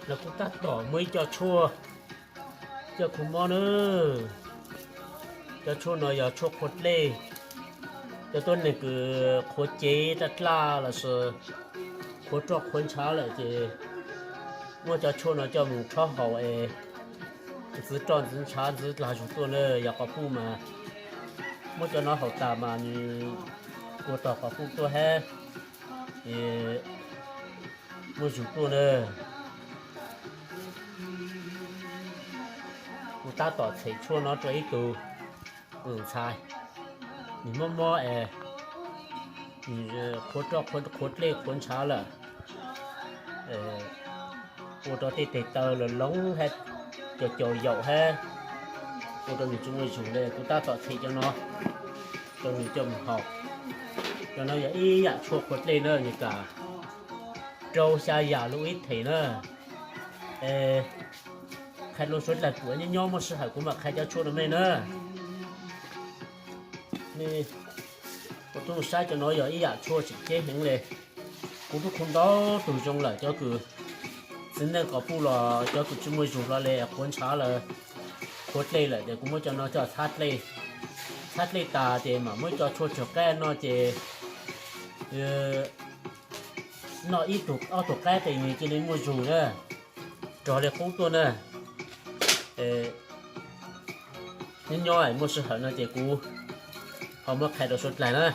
Los kuv tab tom muaj ib co tshuaj coj kho mob na. Cov tshuaj no yog tshuaj qhuav dlej, cov tuab neeg kws qhuav cev daj dlaj los sis qhuav roj qhuav ntshav lawm ces muab cov tshuaj no coj mus rhaub haus es ntxwv roj ntxwv ntshav ntxwv dlag zug tuaj na. Yog quas puj mas muab cov no haus tas mas nws ua tog quas puj tuaj hab, es muaj zug tuaj na. Kuv tab tom txhem tshuaj no rau ib tug ntxhais, nws mob mob es nws qhuav roj qhuav dlej qhuav ntshav lawm, ua rau tej tes taw los loov hab, caum caum yaum hab, ua rau nws tsis muaj zug le. Kuv tab tom txhem cov no rau nws coj mus haus. Cov no yog ib yam tshuaj qhuav dlej na, nws kam rau xya yam lug ua ib them na. Es qhia dlua suav dlawg kuv nyob nyob muaj sij hawm kuv mam qhia cov tshuaj rau mej na. Mej ua tub saib cov no yog ib yam tshuaj tseem ceeb heev le. Kuv tub khu ntau tug zoo lawm, cov kws txiv neej quas puj los cov kws tsis muaj zug hlo le, qhuav ntshav lawm, qhuav dlej lawm ces kuv muab cov no coj txhab dlej. Txhab dlej tas ces mam muab cov tshuaj tsawg qaib no ces noj ib tug ob tug qaib tes nws cia li muaj zug na, rog li qub tuaj na. Nyob nyob muaj sij hawm no ces kuv ho muab qhia rau suav dlawg na.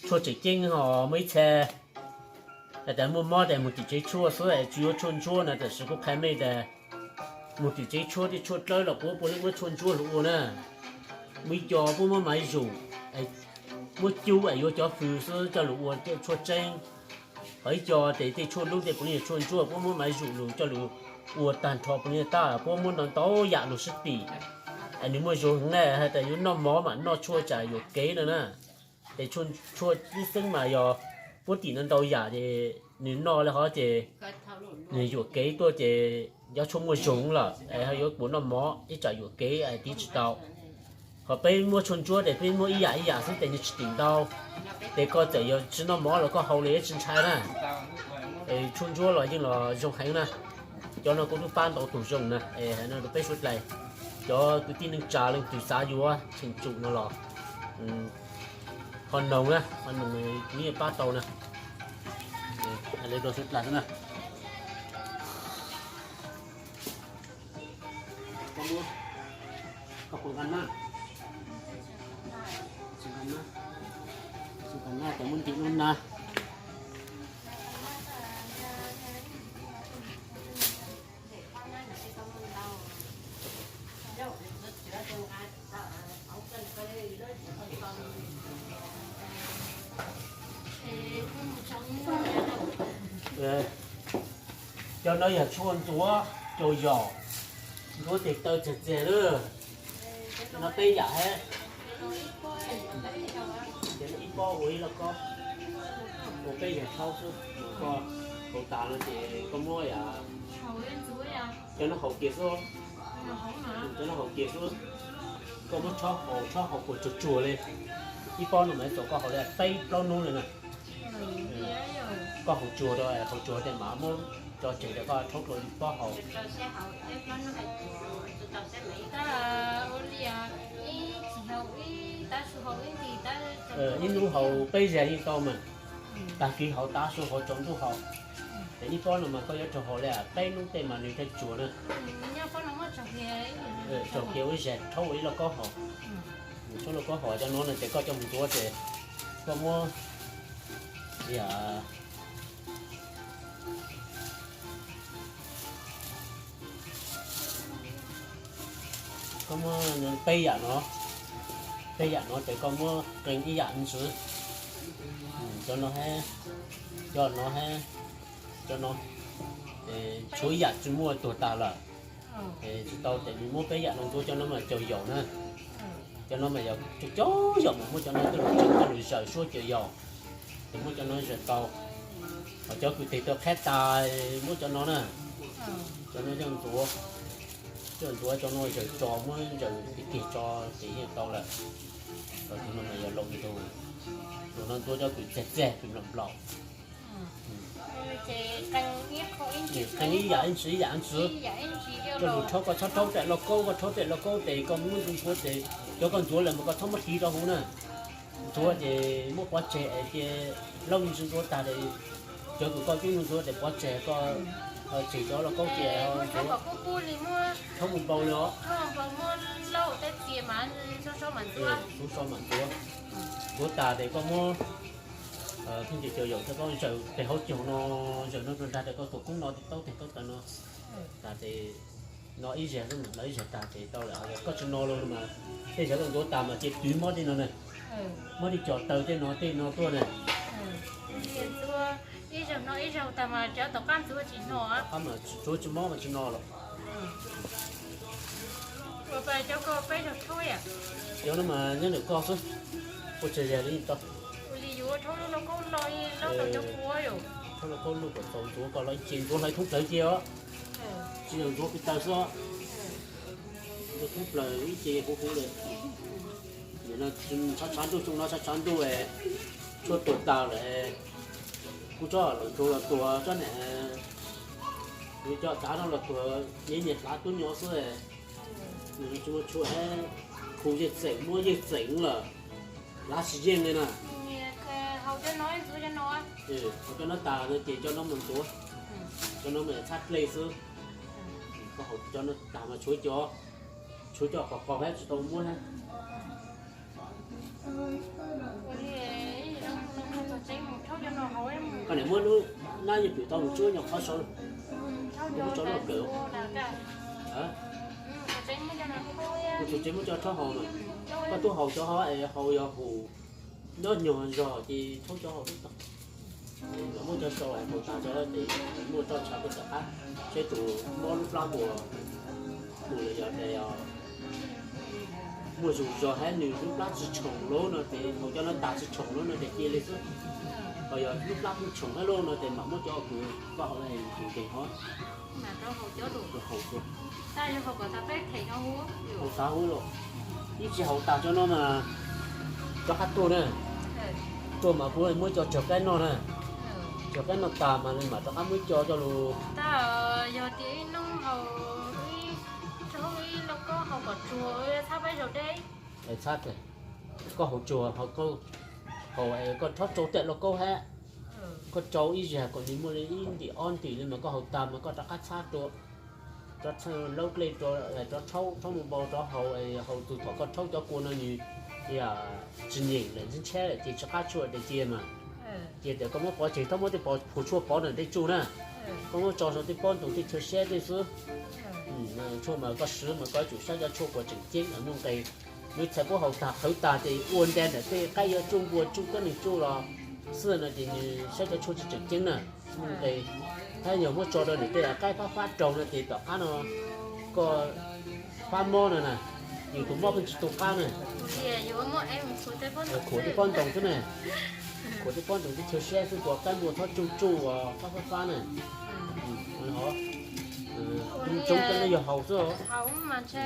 Tshuaj tseem ceeb ho muaj ib txha, has tas muaj mob tas mus tim tsev tshuaj xwb es tsis yuav tshuaj ntsuab na, tam sim kuv qhia mej tas mus tim tsev tshuaj tej tshuaj dlawb los puab puav leej muab tshuaj ntsuab lug ua na. Muaj ib co puab muab maiv zum, muab cub es yuav cov fws xwb coj lug ua tej tshuaj tseeb. Ho ib co tes tej tshuaj lub tej puav leej yog tshuaj ntsuab, puab muab maiv zum lug coj lug ua tag nrho puav leej tab, puab muab ntau ntau yam lug sib tim. Es nws muaj zug heev na, has tas yuav noj mov mam noj tshuaj tsam yuam kev no na. Ces tshuaj tib xeeb mas yog puab tim no ntau yam ces nws noj le hov ces nws yuam kev tuaj ces cov tshuaj muaj zug lawm es ho yuav puas noj mov ib tsam yuam kev tiv tsis tau. Ho peb muab tshuaj ntsuab ces peb muab ib yam ib yam xwb ces nws tsis tim ntau. Ces koj txawm yog tsis noj mov los koj haus li tsis ntshai na. Es tshuaj ntsuab los yeej los zoo heev na. Cov no kuv twb pab ntau tug zoo na, es hais no rau peb suav dlawg, cov kwv tij neej tsa leej twg xav yuav cheem tsum no los ho noog na, ho noog kuv yeej pab tau na. Hais li rau suav dlawg xwb na. Koj muab, koj puas nqa nab? Tsis nqa nab, tsis nqa nab ces muab ntim lub nab. Cov no yog tshuaj ntxuav rau yaum, ntxuav tes taw txag txag na. No peb yam hab. Ces ib pob ua ib lauj kaub, ua peb yam thaub xwb. Koj haus tas no ces koj muab yam, cov no haus kiag xwb. Cov no haus kiag xwb. Koj muab rhaub haus, rhaub haus kom tsuag tsuag li. Ib pob no mas txaus koj haus li peb plaub hnub li na. Koj haus tsuag rau, haus tsuag tej mas muab tso tseg rau koj rhaub dlua ib pob haus. Ib hnub haus peb zag yeej tau mas. Tag kis haus, tav su haus, tsaus ntuj haus. Ces ib pob no mas koj yuav rau haus li peb hnub tej mas nws thiaj tsuag na. Tsaus kiag ua ib zag rhaub ua ib lauj kaub haus. Rhaub lauj kaub haus cov no no ces koj coj mus ntxuav ces koj muab, koj muab peb yam no, peb yam no ces koj muab qee ib yam ntxiv. Cov no hab, cov no hab, cov no, tshuav ib yam tsis muaj tuag tas lawm. Tsis tau ces nws muab peb yam no ntxuav, cov no mas caum yaum na. Cov no mas yog caum yaum mas muab cov no coj lug tseem coj lug zaws suab caum yaum, ces muab cov no zaws tau. Cov kws tes tau qhab tas muab cov no na, cov no coj ntxuav, coj ntxuav cov no zaws tso, muab zaws tig tig tso ces yeej tau lawm. Cov no mas yog laus tus, tus no ntxuav cov kws txag txag kws nplaum nplaum. Qee ib yam ib ntsis ib yam ntsis, coj lug rhaub, koj txhob rhaub tej lauj kaub, koj rhaub tej lauj kaub tes koj muab ntxuav ntxuav tes cov koj ntxuav lawm mas koj txhob muab hliv rau huv na. Ntxuav ces muab pov tseg es cia laub ntsis ntxuav tag es cov kws koj cub ntxuav tes pov tseg, koj tseg cov lauj kaub ces ntxuav, txhob mus npau li os. Txhob so mam ntxuav. Ntxuav tas tes koj muab, pheej ces cov yaum thiab koj zaws tes hauv caug no, zaws no rau nrag tes koj tuav koob no tes taub tes taub taw no tas tes no ib zag xwb, no ib zag tag ces tau lawm. Koj tsis no los mas tej zaum koj ntxuav tas mas cia twv mob tej no na, mob tej cov taw tej no tej no tuaj na. Ib zaug no ib zaug tag mas cov tom qab ntxuav tsis no, tom qab mas tsuav tsis mob mas tsis no los. Cov no mas nyob ntawm koj xwb, ua tsawg zag li tau. Rhaub lauj kaub luj kom txaus ntxuav kom los ib ce ntxuav hlais thoob plawg cia os. Tsis yog ntxuav kiag taw xwb os, ntxuav thoob plawg ib ce huv huv lawm. Nim no tshav tshav ntuj, xyoo no tshav tshav ntuj, tshuaj tuag tas lawm, kuv tsob los ntsuag los tuag, tsob niam, kuv cov tav no los tuag, nyias nyias hlav tub nyo xwb. Nws tsis muaj tshuaj, khu yeej txeem muab yeej txeem lawm, hlav tsis yeej li na. Haus cov no tas no ces cov no mus ntxuav, cov no mus txhab dlej xwb. Koj haus cov no tas mas tshuav cov, tshuav cov qos qos thiab tsis tau muab thiab. Koj niam muab lub nab yeej pwm tau mus tsuab nyuag qhov saud, ua tso lub kawm. Kuv txhua tsev muab cov rhaub haus mas, koj tub haus cov ho es haus yog hum nyob nyuag zog ces rhaub cov haus tub tau. Muab cov sau es haus tas cov ces muaj roj tshav koj rov qab, seb tus mob lub plab puas mus lawm, yog tias muaj zug zog thiab nws lub plab tsis tshoom lawm no ces haus cov no tas tsis tshoom lawm no ces cia li xwb. Ho yog lub plab kuj tshoom thiab lawm no ces mam muab cov kws koj haus no es tus nkeeg ho haus tas huv los, ib tsis haus tas cov no mas rov qab tuag na. Tuag mas kuv muab cov tsawg qaib noj na, tsawg qaib noj tas mas nws mam rov qab muab cov coj lug. Yog tias ib hnub haus ib rhaub ib lauj kaub haus kom tsuag txhab peb zaug deb. Txhab, koj haus tsuag, haus, koj rhaub tsau tej lauj kaub hab, koj tsau ib zag kom nws muaj li ib ntim ob ntim li mas koj haus tas mas koj rov qab txhab rua, rov laub dlej rua, rov rhaub, rhaub mus npau rov haus, haus txug thaum koj rhaub cov kua no nws tsis nyeem lawm, ntxhib ntshab lawm ces tsis qab tshuaj tes cia mas. Cia tias koj muab pov tseg, txhob muab tej phuam tshuaj pov ntawm tej tsuj na, koj muab tso saum tej pob ntoo tej chaw siab tej xwb. Tshuaj mas koj swv mas koj yuav tsum saib cov tshuaj puas tseem ceeb, muaj nqe. Nws txhais puab haus tag qhwv tag ces ua nta ntawm tej qaib yuav tsuj npua tsuj kab neeg tsuj los xwb no ces nws saib cov tshuaj tsis tseem ceeb na, muaj nqe. Hab yog muab tso rau ntawm tej qaib fab fab raug no ces tom qab no koj fab mob no na, yus tus mob pheej tsis tu qab na. Khuam tej pob ntoo xwb na, khuam tej pob ntoo tej chaw siab xwb, tua qaib npua txhob tsuj tsuj uas fab fab fab na. Tsoov cov no yog haus xwb. Haus mas ntshe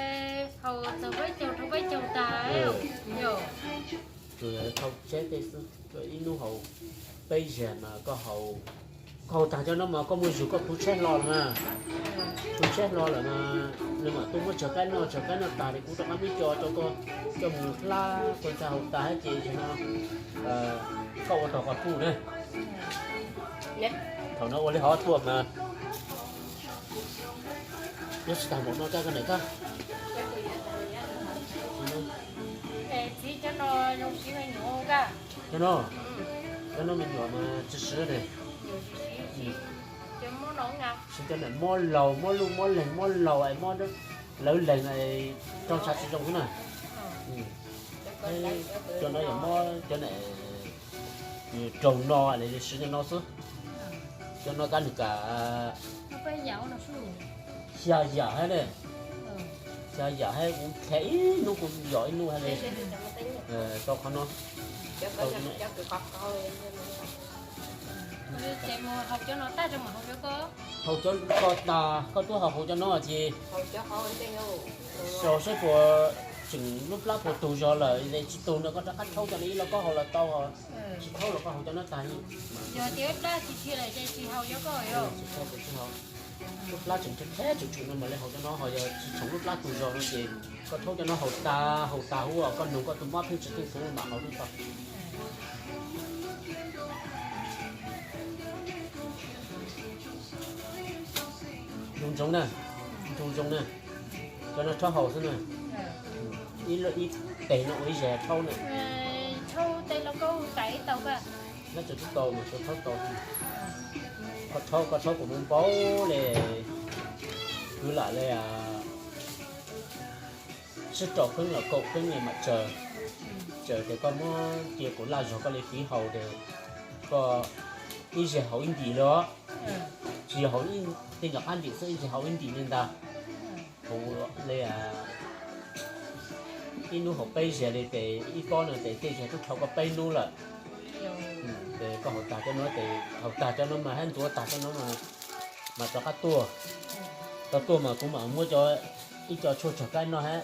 haus txog peb caug rau peb caug tag. Thau tsheb tej xwb, ib hnub haus peb zag mas koj haus, koj haus tag cov no mas koj muaj zug koj plhuv tsheb hlo lawm mas, plhuv tsheb hlo lawm mas nws mam tuaj muab tsawg qaib noj, tsawg qaib noj tag li kuv rov qab muab cov rau koj coj mus hlab, koj ntshai haus tag hab ces zaum no koj ua tau qhov puj na. Thaum no ua li hov tuaj mas nyob tsis tag npaum no koj, koj niam koj. Cov no, cov no me nyuam mas tsis siv ne. Siv cov niam mob laus, mob luj mob leeg, mob laus es mob lawv leeg es rau ntshav tsis zoo xwb na. Cov no yog mob cov niam raug no es siv cov no xwb. Cov no kab nws kam xya yam hab ne, xya yam hab kuv dlha ib hnub kuv yom ib hnub hab le. Tau qhov no, tau qhov no. Ces mus haus cov no tag rau mam haus cov koj. Haus cov koj tag, koj twb haus haus cov no ces haus saib puas tseem lub plab puas tug zog lawm, tsis tug no koj rov qab rhaub cov no ib los koj haus los tau, tsis thaub los koj haus cov no tag. Yog tias plab tsis dhia lawm ces tsis haus cov koj. Lub plab tseem theb tseem tshwm no mam li haus cov no, ho yog tsis tshwm lub plab tug zog no ces koj rhaub cov no haus tag haus tag huv koj nug koj tus mob pheej tsis theej tug mam haus lub tag. Ntsoov ntsoov na, ntsoov ntsoov na, cov no rhaub haus xwb na. Ib ib teg no ua ib zes rhaub na. Rhaub tej lauj kaub tais tau ka. Nab tseem tsis tau mas tau rhaub tau. Koj rhaub koj rhaub kuv mus npau li, kwv lam li sib rau kheeb los kaum kheeb li mam tsaws. Tsaws ces koj muab cia kuv laj zog koj li fiv haus ces koj ib zes haus ib ntim li os. Tsis yog haus tej nyuag qab ntim xwb, ib zes haus ib ntim li ntag. Kuv li ib hnub haus peb zes li ces ib pob no ces tej zes twb dhau koj peb hnub lawm. Ces koj haus tag cov no ces haus tag cov no mas hab ntxuav tag cov no mas rov qab tuaj. Tau tuaj mas kuv mam muab cov ib co tshuaj tsawg qaib noj hab.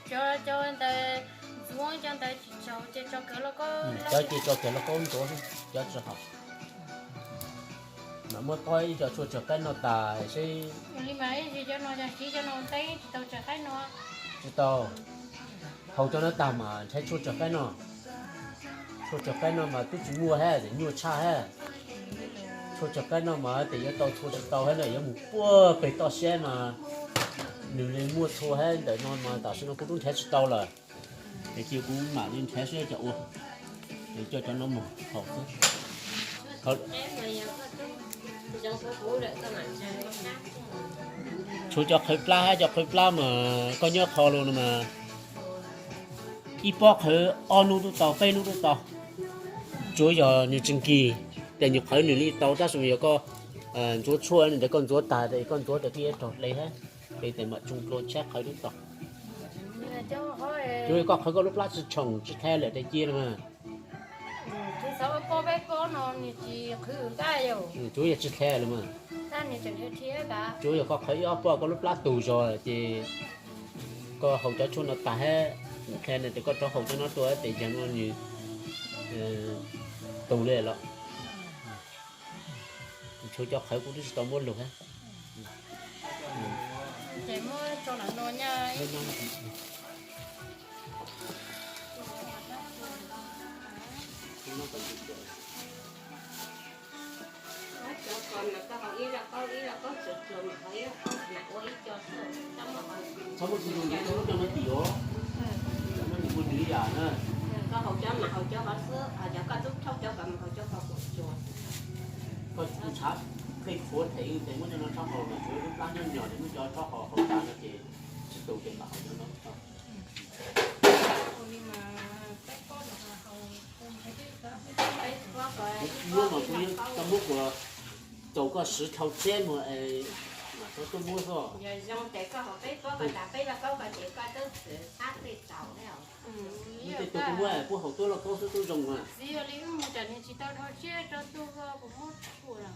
Cov ntawd ntxuav cov ntawd tsis tsaug ces tso kawg lauj kaub, cov ces tso kawg lauj kaub ntxuav, cov tsis haus. Mam muab pob ib co tshuaj tsawg qaib noj tas seb. Li mas ib zig cov no yog siv cov no teeb tsis tau tsawg qaib no. Tsis tau. Haus cov no tag mas nrhiav tshuaj tsawg qaib noj. Tshuaj tsawg qaib noj mas twb tsis muaj hab, nyuaj tshaj hab. Tshuaj tsawg qaib noj mas tes yuav tau txhua tsis tau hab na, yuav mus puag pem toj siab mas nws li muaj txhua hab. Ntawm no mas tam sim no kuv twb nrhiav tsis tau lawm. Es cia kuv mam li nrhiav seb cov ua, es coj cov no mus haus xwb. Tshuav cov qhwv plab hab cov qhwv plab mas koj nyob qho los no mas ib pob qhwv ob hnub twb tau, peb hnub twb tau. Tsuav yog nws tsis nkig, ces nws qhwv nws li tau, tab sis yog koj ntxuav tshuaj ntawd koj ntxuav tag ces koj ntxuav ces twb yuav raug dle hab, ces tes mam tsoo dlua tshab qhwv twb tau. Tsuav yog koj qhwv koj lub plab tsis tshoom tsis qhe lawm ces cia no mas. Tsuav yog tsis qhe lawm mas. Tsuav yog koj qhwv ib ob pob koj lub plab tug zog ces koj haus cov tshuaj no tag hab, qhe no ces koj rov haus cov no tuaj ces yog no nws tug li los. Tshuav cov qhwv kuv twb tsis tau muab lug hab. Txhob muab tsis zoo nrhiav tau lub coj no tim os, muab nws ua nws ib yam na. Koj haus cov mas haus cov hov xwb, cov koj tub rhaub cov kom mus haus cov koj kuv tsuas. Koj kuv tshav pheej khuav them ces muab cov no rhaub haus mas tsuav lub plab nyob nyom ces muab cov rhaub haus haus tas no ces tsis tug ces mam haus cov no. Muab mas kuv tau muab kuv txaus koj siv dhau tsheb mus es mam tau tuaj muab xwb. Yog zoo ces koj haus peb pob ko tas peb lauj kaub ko ces koj twb xav peb txaus. Muab tej tug kuv muab puab haus tuab lauj kaub xwb tub zoo mas. Txiv yog li wb mus tsam niag tsis tau dhau tsiab rau tug kuv muab tshuaj.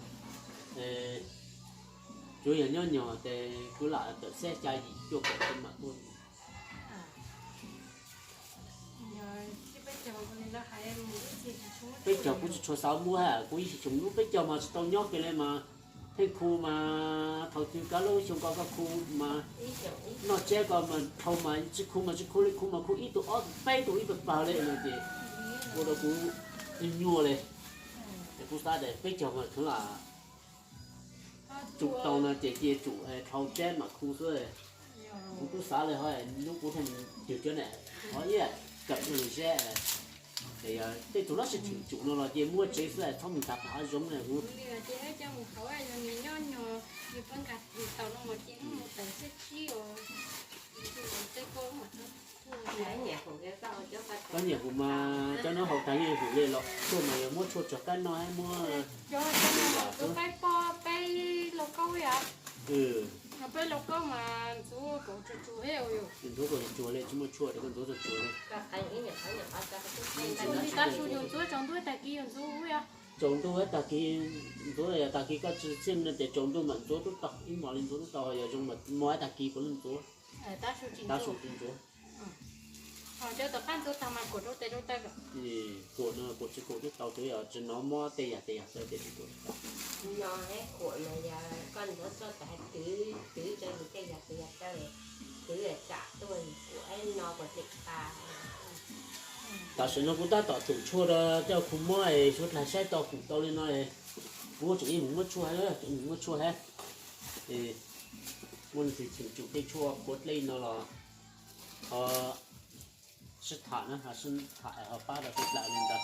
Tsuav yog nyob nyom ces kuv lam tawm xeb xya yim cuaj kaum kuv mam tuaj. Peb caug kuv tsis tshua xav muab, kuv ib xyoo lub peb caug mas tsis tau nyob kiag li mas, pheej khu mas thaum twg kav lub xyoo ko koj khu mas noj tsiab ko mas dhau mas tsis khu mas tsis khu li, khu mas khu ib tug ob tug peb tug ib pawg pawg li no ces ua rau kuv nyuaj li. Es kuv xav tias peb caug mas kheev lam tsum tau no ces cia tsum dhau tsiab mam khu xwb. Kuv kuj xav li ho hnub kuv theej cog cov nam ho ib kawm no lug zeb. Ces yog tej tug lab sib tshwm tsum no los cia muab tsev xwb txhob mus nrhav qhov hav zoov na kuv. Koj nyiam kuv mas cov no haus tas yeej hum li los tshuaj mas yog muab tshuaj tso qaib noj muab. Peb lauj kaub mas ntxuav kom tsuas tsuas li, tsis muaj tshuaj es koj ntxuav tsuas tsuas li. Tab sis yus ntxuav tsaus ntuj tag kis yus ntxuav ua yog. Tsaus ntuj tag kis ntxuav, yog tag kis koj tsis txhiaj no ces tsaus ntuj mam ntxuav tub tau, ib hmos li ntxuav tub tau, yog zoo mas muaj tag kis puav leej ntxuav, tab su tsis ntxuav. Kuam no kuam tsis kuam twb tau, tsuav yog tsis hnov mob tej yam tej yam xwb ces tsis kuam. No kuam mas yog koj ntxuav txog tas twv, twv rau yus tej yam tej yam rau, twv tsam tuaj kuam no kuam tsis tas. Tam sim no kuv tab tom thum tshuaj rau coj khu mob es suav dlawg saib tau kuam tau li no, kuv tseem ib mus muab tshuaj, tseem ib mus muab tshuaj hab. Muaj leej twg cheem tsum tej tshuaj puav dlej no los ho sib tham na, sib tham ho pab rau suav dlawg li ntawd.